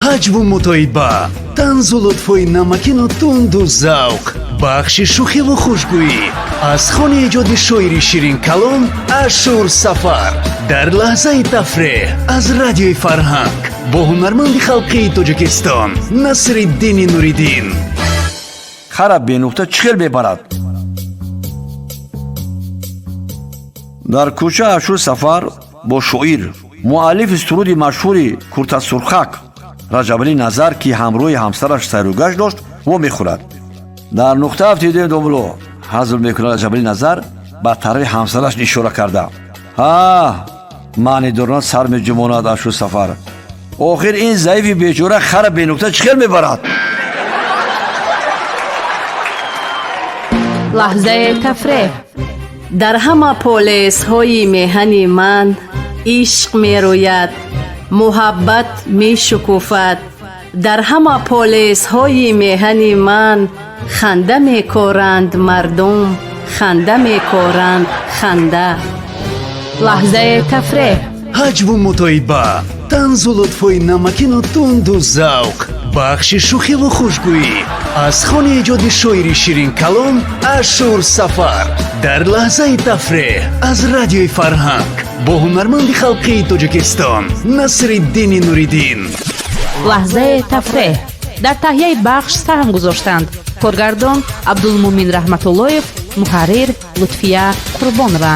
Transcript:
Ҳаҷву мутоиба, танзу лутфҳои намакину тунду завқ, бахши шӯхиву хушгӯӣ аз хони эҷоди шоири ширинкалом Ашур Сафар дар лаҳзаи тафреҳ аз Радиои Фарҳанг бо ҳунарманди халқии Тоҷикистон Насриддини Нуриддин. Хара бенуқта чӣ хел мебарад? Дар кӯча Ашур Сафар бо шоир, муаллифи суруди машҳури Куртасурхак Раҷабалӣ Назар, ки ҳамроҳи ҳамсараш сайругашт дошт, вомехӯрад. Дар нуқта афтидем, домуло, ҳазл мекунад Раҷабалӣ Назар, ба тарафи ҳамсараш ишора карда. Ҳа, маънидорона сар меҷумонад Ашур Сафар. Охир ин заифи бечора хара бенуқта чӣ хел мебарад? Лаҳзаи тафреҳ. Дар ҳама полесҳои меҳани ман ишқ мерӯяд, муҳаббат мешукуфад. Дар ҳама полесҳои меҳани ман ханда мекоранд мардум, ханда мекоранд, ханда. Лаҳзаи тафреҳ. Ҳаҷву мутоиба, танзу лутфҳои намакину тунду завқ, бахши шӯхиву хушгӯӣ аз хони эҷоди шоири ширинкалом Ашур Сафар дар лаҳзаи тафреҳ аз Радиои Фарҳанг бо ҳунарманди халқии Тоҷикистон Насриддини Нуриддин. Лаҳзаи тафреҳ. Дар таҳияи бахш саҳм гузоштанд коргардон Абдулмумин Раҳматуллоев, муҳаррир Лутфия Қурбонова.